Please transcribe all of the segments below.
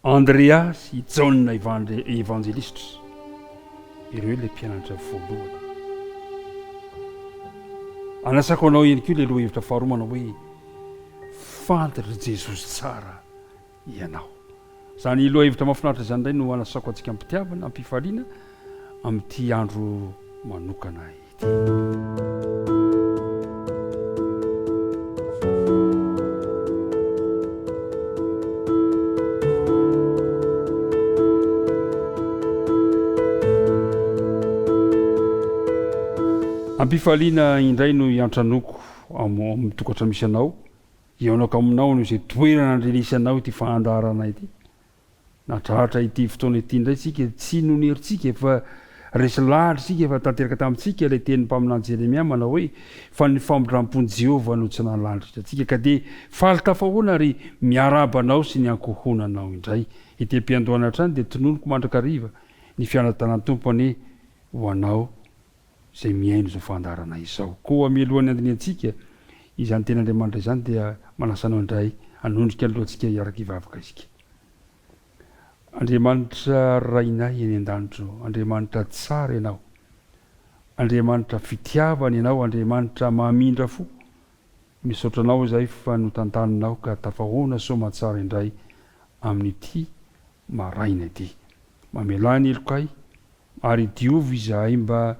Andrea sy i Jaona Evanjelistra, ireo ilay mpianatra voalohany. Anasako anao ihany koa ilay lohahevitra faharoa manao hoe Fantatr'i Jesosy tsara ianao. Izany lohahevitra mahafinaritra izany indray no anasako antsika am-pitiavana, am-pifaliana amin'ity andro manokana ity. Am-pifaliana indray no iantranoko amin'ny tokantrano misy anao Hihaonako aminao noho izay toerana andrenesanao ity fandaharana ity. Nahatratra ity fotoana ity indray isika, tsy noho ny herintsika fa resy lahatra isika fa tanteraka tamintsika ilay tenin'ny mpaminany Jeremia manao hoe, Fa ny famindram-pon'i Jehovah no tsy nahalandritra antsika. Ka dia faly tafahoana ary miarahaba anao sy ny ankohonanao indray. Ety am-piandohana hatrany dia tononiko mandrakariva ny fiandratanan'ny Tompo anie ho anao izay mihaino izao fandaharana izao. Koa mialohan'ny handinihantsika izany tenin'Andriamanitra izany dia manasa anao indray hanondrika ny lohantsika hiaraka hivavaka isika. Andriamanitra Rainay eny an-danitra ô, Andriamanitra tsara Ianao, Andriamanitra fitiavana Ianao, Andriamanitra mamindra fo, misaotra Anao izahay fa notantaninao ka tafahoana soamantsara indray amin'ity maraina ity. Mamelà ny helokay Ary diovy izahay mba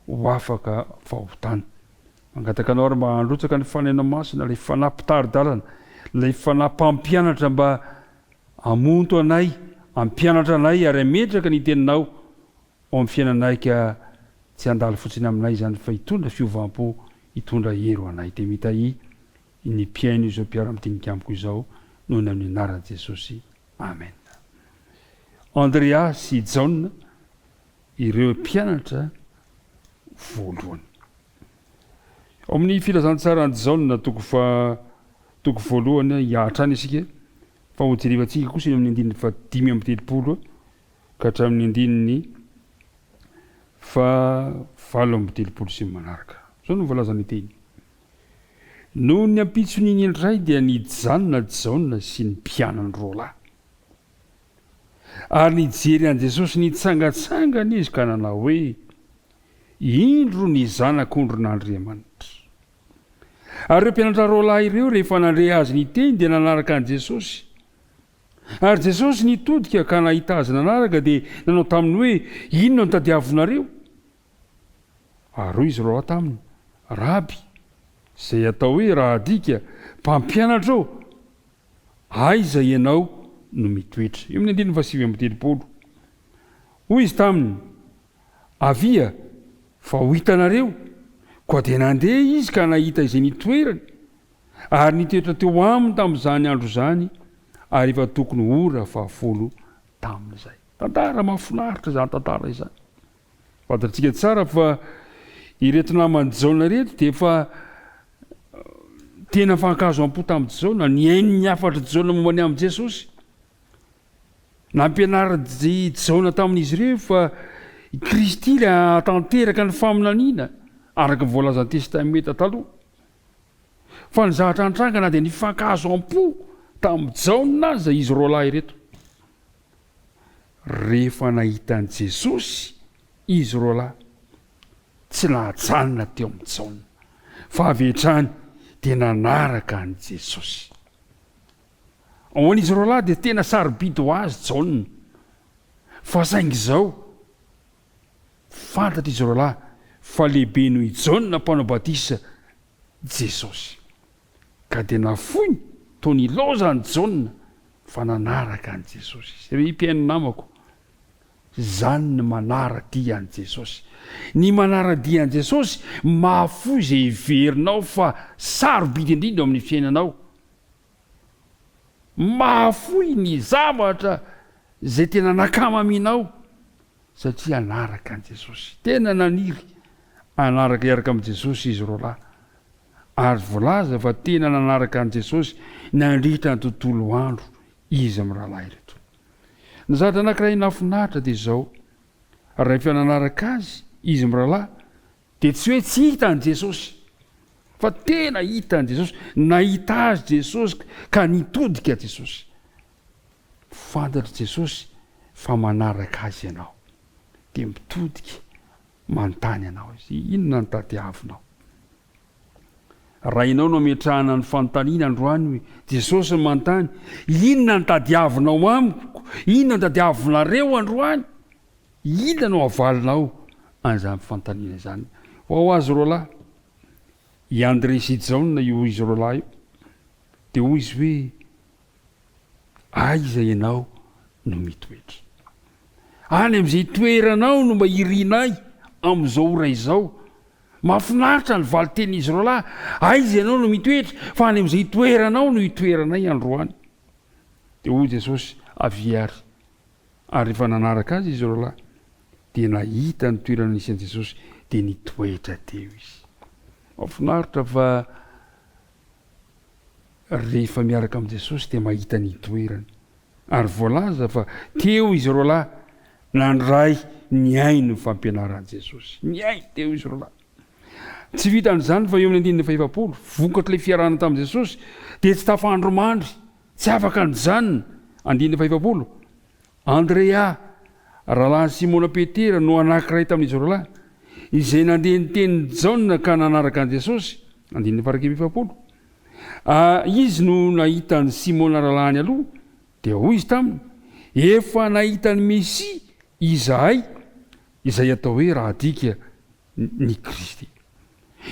ho afaka fahotana. Mangataka Anao ary mba handrotsaka ny Fanahinao Masina, ilay Fanahy mpitari-dalana, ilay Fanahy mpampianatra mba hamonto anay, hampianatra anay ary hametraka ny Teninao ao amin'ny fiainanay ka tsy handalo fotsiny aminay izany fa hitondra fiovam-po, hitondra hery ho anay. Dia mitahia ny mpihaino izao mpiara-midinika amiko izao noho ny amin'ny anaran'i Jesosy. Amen. Andrea sy Jaona ireo mpianatra voalohany. Ao amin'ny filazantsaran'i Jaona toko fa toko voalohany hiatrany isika fa ho jerevantsika kosa eo amin'ny andininy fa 35 ka hatramin'ny andininy fa 38 sy ny manaraka. Izao no voalazan'ny teny. Noho ny ampitson'iny indray dia nijanona Jaona sy ny mpianany roalahy. Ary nijery an'i Jesosy nitsangantsangana izy ka nanao hoe, Indro ny Zanak'ondrin'Andriamanitra. Ary ireo mpianatra roalahy ireo rehefa nandre azy niteny dia nanaraka an'i Jesosy. Ary Jesosy nitodika ka nahita azy nanaraka dia nanao taminy hoe, Inona no tadiavinareo? Ary hoy izy roalahy taminy, Raby, izay atao hoe raha adika, Mpampianatra ô, aiza ianao no mitoetra? Eo amin'ny andininy faha-39. Hoy izy taminy, Avia, fa ho hitanareo. Koa dia nandeha izy ka nahita izay nitoerany, ary nitoetra teo aminy tamin'izany andro izany, ary efa tokony ho ora fahafolo tamin'izay. Tantara mahafinaritra izany tantara izany. Fantatsika tsara fa ireto naman'i Jaona ireto dia efa tena nifankahazo am-po tamin'i Jaona, nihaino ny hafatr'i Jaona momba ny amin'i Jesosy. Nampianarin'i Jaona tamin'izy ireo fa i Kristy ilay hahatanteraka ny faminaniana araka ny voalazan'ny Testamenta Taloha. Fa ny zavatra nitranga na dia nifankahazo am-po tamin'i Jaona aza izy roalahy ireto. Rehefa nahita an'i Jesosy izy roalahy, tsy nahajanona teo amin'i Jaona, fa avy hatrany dia nanaraka an'i Jesosy. Ao an'izy roalahy dia tena sarobidy ho azy Jaona. Fa saingy izao, fantatr'izy roalahy fa lehibe noho i Jaona Mpanao Batisa Jesosy. Ka dia nafoiny toa nilaozan'i Jaona fa nanaraka an'i Jesosy izy. Ry mpihaino namako, izany ny manara-dia an'i Jesosy. Ny manara-dia an'i Jesosy mahafoy izay heverinao fa sarobidy indrindra eo amin'ny fiainanao. Mahafoy ny zavatra izay tena nankamaminao satria hanaraka an'i Jesosy. Tena naniry hanaraka hiaraka amin'i Jesosy izy roalahy. Ary voalaza fa tena nanaraka an'i Jesosy nandritra ny tontolo andro izy mirahalahy ireto. Ny zavatra anankiray nahafinaritra dia izao, rehefa nanaraka azy izy mirahalahy dia tsy hoe tsy hitan'i Jesosy, fa tena hitan'i Jesosy, nahita azy Jesosy ka nitodika Jesosy. Fantatr'i Jesosy fa manaraka Azy ianao. Dia mitodika manontany anao Izy, Inona no tadiavinao? Raha ianao no ametrahana ny fanontaniana androany hoe, Jesosy no manontany, Inona no tadiavinao amiko? Inona no tadiavinareo androany? Inona no havalinao an'izany fanontaniana izany? Ho azy roalahy, i André sy i Jaona io izy roalahy io, dia hoy izy hoe, Aiza ianao no mitoetra? Any amin'izay itoeranao no mba irinay amin'izao ora izao. Mahafinaritra ny valin-tenin'izy roalahy, Aiza ianao no mitoetra, fa any amin'izay itoeranao no itoeranay androany. Dia hoy Jesosy, Avia àry. Ary rehefa nanaraka azy izy roalahy, dia nahita ny toerana nisy an'i Jesosy, dia nitoetra teo izy. Mahafinaritra fa rehefa miaraka amin'i Jesosy dia mahita ny itoerany. Ary voalaza fa teo izy roalahy nandray nihaino ny fampianaran'i Jesosy. Nihaino teo izy roalahy. Tsy vitan'izany fa eo amin'ny andininy fahefapolo, vokatr'ilay fiarahana tamin'i Jesosy dia tsy tafandro mandry, tsy afaka nijanona. Andininy fahefapolo, Andrea, rahalahin'i Simona Petera no anankiray tamin'izy roalahy, izay nandeha ny tenin'i Jaona ka nanaraka an'i Jesosy, andininy faha-41. A Izy no nahita an'i Simona rahalahiny aloha, dia hoy izy taminy, Efa nahita ny Mesia izahay, izay atao hoe raha adika, ny Kristy.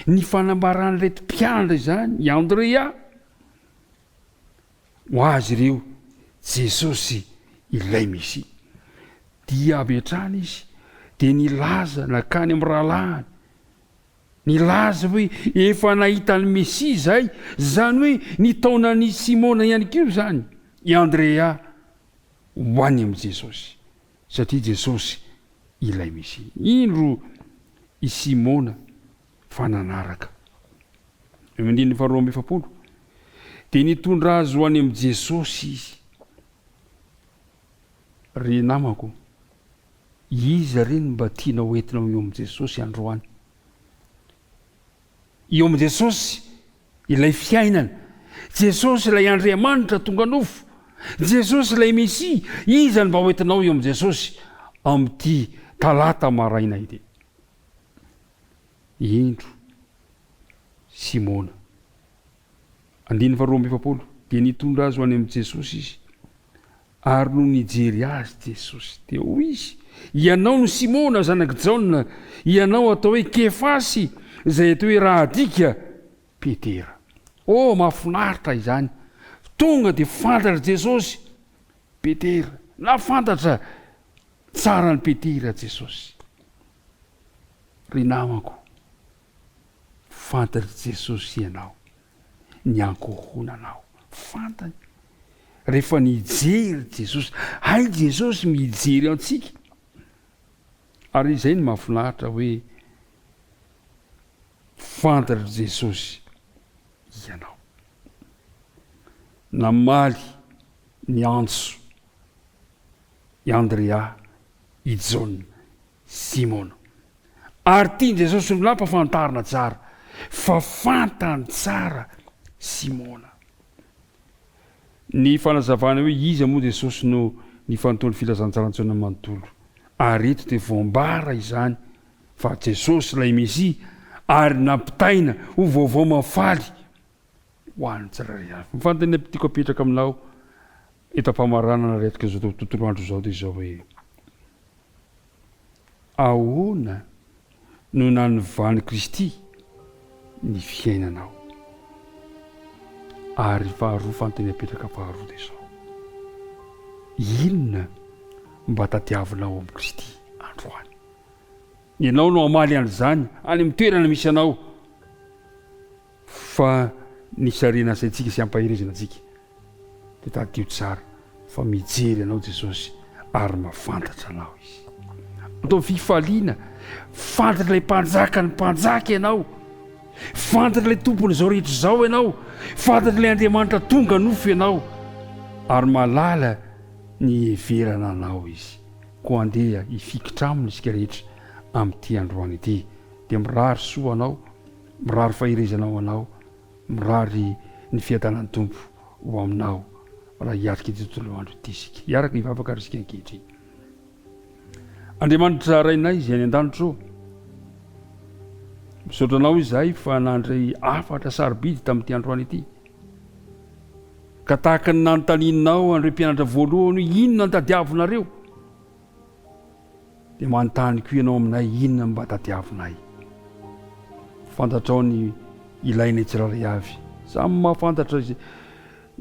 Ny fanambaran'ireto mpianatra izany, i Andrea, Ho azy ireo, Jesosy ilay Mesia. Dia avy hatrany izy dia nilaza nankany amin'ny rahalahiny, nilaza hoe efa nahita ny Mesia izahay, izany hoe nitaona an'i Simona ihany koa izany i Andrea ho any amin'i Jesosy, satria Jesosy ilay Mesia. Indro i Simona fa nanaraka. Eo andininy faharoa 42, dia nitondra azy ho any amin'i Jesosy izy. Ry namako, iza re no mba tianao hoentina ho eo amin'i Jesosy androany? Eo amin'i Jesosy ilay fiainana, Jesosy ilay Andriamanitra tonga nofo, Jesosy ilay Mesia, iza no mba hoentinao eo amin'i Jesosy amin'ity talata maraina ity? Indro, Simona. Andininy faharoa amby 40, Dia nitondra azy ho any amin'i Jesosy izy, ary nony nijery azy Jesosy, dia hoy Izy, Ianao no Simona, zanak'i Jaona, ianao atao hoe Kefasy, izay atao hoe raha adika, Petera. Oh, mahafinaritra izany! Tonga dia fantatr'i Jesosy Petera, na fantatra tsara an'i Petera Jesosy. Ry namako, fantatr'i Jesosy ianao, ny ankohonanao. Fantany. Rehefa nijery Jesosy, hay Jesosy mijery antsika. Ary izay no mahafinaritra hoe fantatr'i Jesosy ianao. Namaly ny antso i Andrea, i Jaona. Simona. Ary tian'i Jesosy ho nampafantarina tsara fa fantany tsara Simona. Ny fanazavana hoe iza moa Jesosy no nifantohan'ny filazantsaran'i Jaona manontolo. Ary eto dia voambara izany fa Jesosy ilay Mesia ary nampitaina ho vaovao mahafaly ho an'ny tsirairay avy. Ny fanontaniana tiako apetraka aminao eto am-pamaranana ry atrika izao tontolo andro izao dia izao hoe, Ahoana no nanovan'i Kristy ny fiainanao? Ary faharoa, fanontaniana apetraka faharoa dia izao, Inona mba tadiavinao amin'i Kristy androany? Ianao no hamaly an'izany any amin'ny toerana misy anao. Fa ny sarena asaintsika sy ampaherezana antsika dia tadidio tsara fa mijery anao Jesosy ary mafantatra anao Izy. Ataovy fifaliana, fantatr'ilay Mpanjakan'ny mpanjaka ianao, fantatr'ilay Tompon'izao rehetra izao ianao, fantatr'ilay Andriamanitra tonga nofo ianao ary mahalala ny hiheverana anao Izy. Koa andeha hifikitra Aminy isika rehetra amin'ity androany ity. Dia mirary soa anao. Mirary faherezana ho anao, mirary ny fiadanan'ny Tompo ho aminao. Raha hiatrika ity tontolo andro ity isika. Hiaraka hivavaka ary isika ankehitriny. Andriamanitra Rainay izay any an-danitra ô, misaotra Anao izahay fa nandray hafatra sarobidy tamin'ity androany ity. Ka tahaka ny nanontanianao an'ireo mpianatra voalohany hoe inona no tadiavinareo? Dia manontany koa ianao aminay inona no mba tadiavinay. Fantatrao ny ilainay tsirairay avy. Samy mahafantatra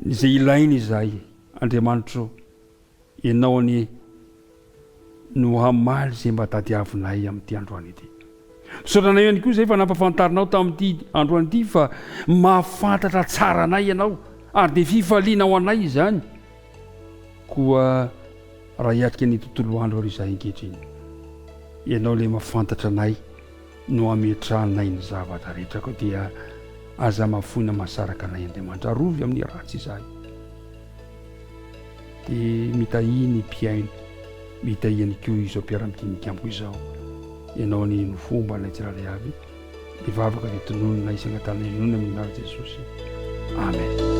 izay ilainy izahay, Andriamanitra ô. Ianao anie no hamaly izay mba tadiavinay amin'ity androany ity. Misaotra anay ihany koa izay fa nampafantarinao tamin'ity androany ity fa mahafantatra tsara anay ianao ary dia fifaliana ho anay izany. Koa raha hiatrika ny tontolo andro ary izahay ankehitriny, ianao ilay mahafantatra anay no hametrahanay ny zavatra rehetra koa dia aza mahafoy na mahasaraka anay Andriamanitra. Arovy amin'ny ratsy izahay. Dia mitahia ny mpihaino, mitahia ihany koa izao mpiara-midinika amiko izao. Ianao anie no fomba anay tsirairay avy. Ny vavaka dia tononina isan'antananay noho ny amin'ny anaran'i Jesosy. Amen.